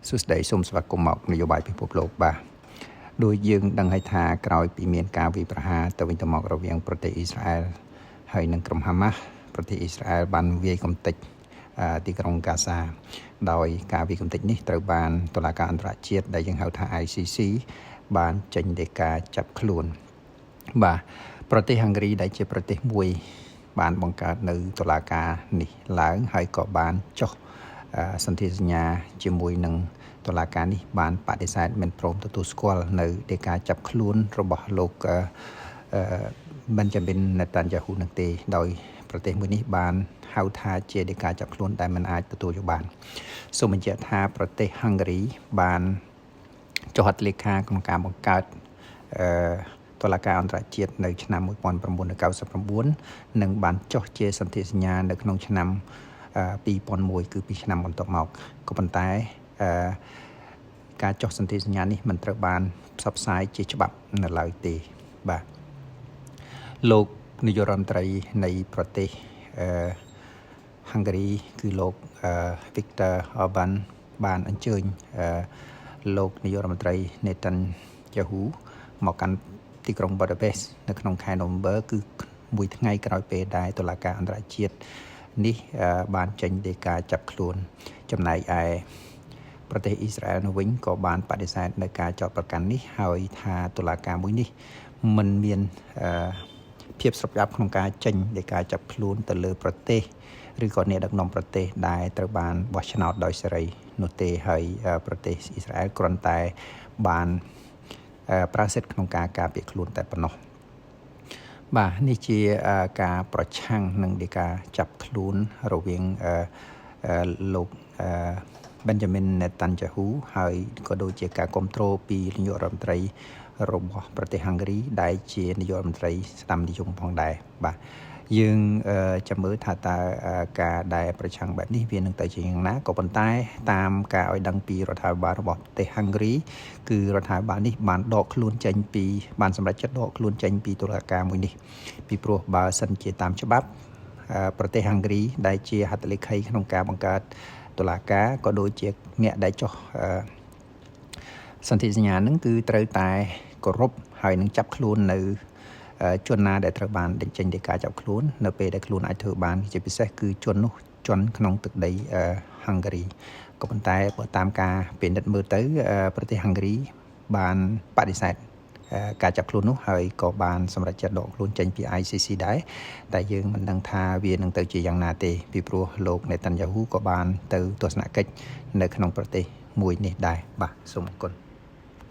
សួស្តីសូមស្វាគមន៍មកនយោបាយពិភពលោកបាទដោយយើងដឹងហើយថាក្រោយពីមានការវាយប្រហារទៅវិញទៅមករវាងប្រទេសអ៊ីស្រាអែលហើយនិងក្រុមហាម៉ាស់ប្រទេសអ៊ីស្រាអែលបានវាយកំទេចទីក្រុងហ្គាសាដោយការវាយកំទេចនេះត្រូវបានតុលាការអន្តរជាតិដែលយើងហៅថា ICC បានចេញដីកាចាប់ខ្លួនបាទប្រទេសហង្គារីដែលជាប្រទេសមួយ បានបង្កើតនៅតុលាការនេះឡើងហើយក៏បានចុះសន្ធិសញ្ញាជាមួយនឹងតុលាការនេះបានបដិសេធមិនព្រមទទួលស្គាល់នៅដីកាចាប់ខ្លួនរបស់លោក Benjamin Netanyahu នឹងទេដោយប្រទេសមួយនេះបានហៅថាជាដីកាចាប់ខ្លួនដែលមិនអាចទទួលយកបានសូមបញ្ជាក់ថាប្រទេសហង្គារីបានចុះហត្ថលេខាក្នុងការបង្កើតអឺតុលាការអន្តរជាតិនៅឆ្នាំ1999និងបានចុះជាសន្ធិសញ្ញានៅក្នុងឆ្នាំ2001គឺ2ឆ្នាំបន្ទាប់មកក៏ប៉ុន្តែអឺការចុះសន្ធិសញ្ញានេះមិនត្រូវបានផ្សព្វផ្សាយជាច្បាប់នៅឡើយទេបាទលោកនាយករដ្ឋមន្ត្រីនៃប្រទេសអឺហង្គារីគឺលោក Viktor Orban បានអញ្ជើញលោកនាយករដ្ឋមន្ត្រី Netanyahu មកកាន់ទីក្រុង Budapest នៅក្នុងខែ November គឺមួយថ្ងៃក្រោយពេលដែលតុលាការអន្តរជាតិនេះបានចេញដីកាចាប់ខ្លួនចំណែកឯប្រទេសអ៊ីស្រាអែលនោះវិញក៏បានបដិសេធនៅការចោទប្រកាន់នេះហើយថាតុលាការមួយនេះមិនមានភាពស្របច្បាប់ក្នុងការចេញដីកាចាប់ខ្លួនទៅលើប្រទេសឬក៏អ្នកដឹកនាំប្រទេសដែលត្រូវបានបោះឆ្នោតដោយសេរីនោះទេហើយប្រទេសអ៊ីស្រាអែលគ្រាន់តែបានប្រើសិទ្ធិក្នុងការការពារខ្លួនតែប៉ុណ្ណោះបាទនេះជាការប្រឆាំងនឹងដីកាចាប់ខ្លួនរវាងលោក Benjamin Netanyahu ហើយក៏ដូចជាការគ្រប់គ្រងពីនាយករដ្ឋមន្ត្រីរបស់ប្រទេសហង្គារីដែលជានាយករដ្ឋមន្ត្រីស្ដាំនិយមផងដែរបាទយើងចាំមើលថាតើការដែលប្រឆាំងបែបនេះវានឹងទៅជាយ៉ាងណាក៏ប៉ុន្តែតាមការឲ្យដឹងពីរដ្ឋាភិបាលរបស់ប្រទេសហង្គារីគឺរដ្ឋាភិបាលនេះបានដកខ្លួនចេញពីបានសម្រេចចិត្តដកខ្លួនចេញពីតុលាការមួយនេះពីព្រោះបើសិនជាតាមច្បាប់ប្រទេសហង្គារីដែលជាហត្ថលេខីក្នុងការបង្កើតតុលាការក៏ដូចជាអ្នកដែលចុះសន្ធិសញ្ញានឹងគឺត្រូវតែគោរពហើយនឹងចាប់ខ្លួននៅជនណាដែលត្រូវបានដេញចេញដីកាចាប់ខ្លួននៅពេលដែលខ្លួនអាចធ្វើបានជាពិសេសគឺជននោះជនក្នុងទឹកដីហង្គារីក៏ប៉ុន្តែបើតាមការពិនិត្យមើលទៅប្រទេសហង្គារីបានបដិសេធការចាប់ខ្លួននោះហើយក៏បានសម្រេចចិត្តដកខ្លួនចេញពី ICC ដែរតែយើងមិនដឹងថាវានឹងទៅជាយ៉ាងណាទេពីព្រោះលោកនេតាន់យ៉ាហ៊ូក៏បានទៅទស្សនកិច្ចនៅក្នុងប្រទេសមួយនេះដែរបាទសូមអរគុណ។